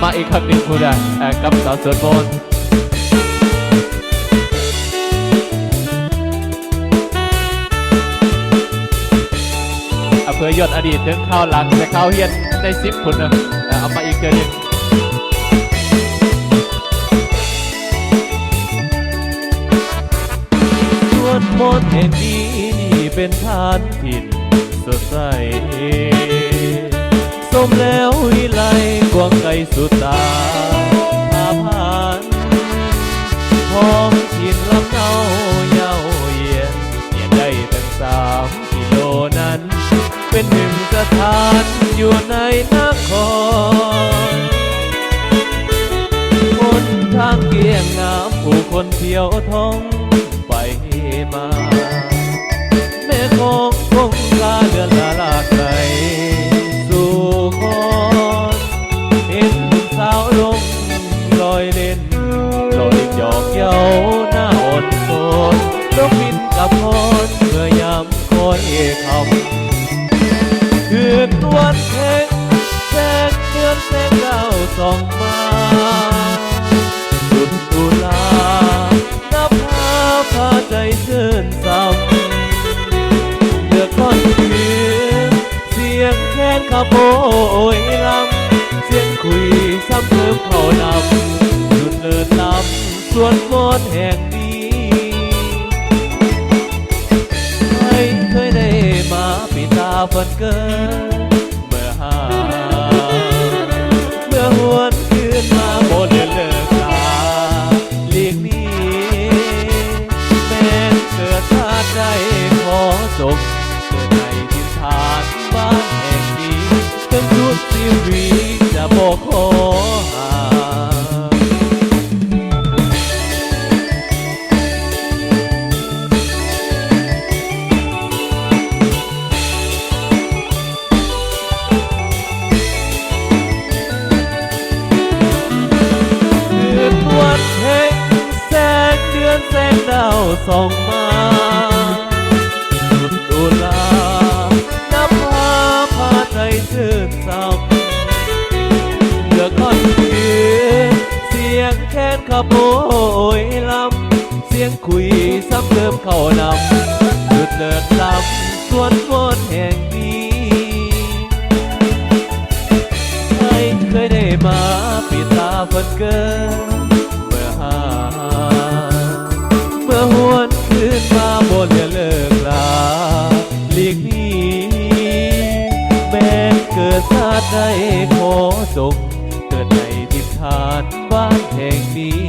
ມາອີກຄັ້ງໜຶ່ງພຸ້ນນະ ເອີ ກັບສາວສວດມົນ ເພື່ອຍ້ອນອະດີດເຖິງຄາວຫຼັງ ແຕ່ຄາວຮຽນໃນສິບພຸ້ນນະ ເອີ ເອົາມາອີກເທື່ອໜຶ່ງ. ສວນມົນແຫ່ງນີ້ ເປັນທານຖິ່ນສົດໃສ ສົມແລ້ວວິໄລກວ້າງໄກສຸດຕາຜ່ານ ທ້ອງຖິ່ນລຳເນົາເຍົາຢຽນ ຮຽນໄດ້ຕັ້ງສາມ ກິໂລນັ້ນ ເປັນໜຶ່ງສະຖານຢູ່ໃນນະຄອນ. ຫົນທາງກວ້າງງາມ ຜູ້ຄົນທ່ຽວທ່ອງໄປມາ ແມ່ຂອງຄົງຄາເລື່ອນລາຫຼາກໄຫຼສູ່ຄອນ. ເຫັນສາວລົງລອຍເຫຼັ້ນ ລອຍຢອກເຍົາໜ້າອ່ອນໂທນ ລົມບິນກັບຄອນເມື່ອຍາມ ຄ່ອຍຄ່ຳ ຄືນວັນເພັງ ແສງເດືອນແສງດາວສ່ອງມາ ສຸດອຸລາ ນະພາພາໃຈຊື່ນຊ່ຳ ເດືອກຄອນຄື ສຽງແຄນຂະໂປໂອຍລຳ ສຽງຄຸຍຊ້ຳເຕີມເຂົ້ານຳ ສຸດເລີດລ້ຳ ສວນມອນແຫ່ງນີ້ ໃຜເຄີຍໄດ້ມາປິດຕາຝັນເກີດ ເມື່ອຫາ ເມື່ອຫວນຄືນມາບໍ່ເຫຼືອເລີກລາ ຫຼີກໜີ ແມ່ນເກີດຊາດໃດຂໍຈົ່ງ ເກີດໃນຖິ່ນຖານບ້ານແຫ່ງນີ້ ເຖິງສຸດຊີວິດຈະບໍ່ຂໍຫາ. ຄືນວັນເພັງ ແສງເດືອນແສງດາວສ່ອງມາ ສຸດອຸລາ ນະພາພາໃຈຊື່ນຊ່ຳ ເດືອກຄອນຄື ສຽງແຄນຂະໂປໂອຍລຳ ສຽງຄຸຍຊ້ຳເຕີມເຂົ້ານຳ ສຸດເລີດລ້ຳ ສວນມອນແຫ່ງນີ້ ໃຜເຄີຍໄດ້ມາປິດຕາຝັນເກີດ ເມື່ອຫາ ເມື່ອຫວນຄືນມາບໍ່ເຫຼືອເລີກລາ ຫຼີກໜີ ແມ່ນເກີດຊາດໃດຂໍຈົ່ງ ເກີດໃນຖິ່ນຖານບ້ານແຫ່ງນີ້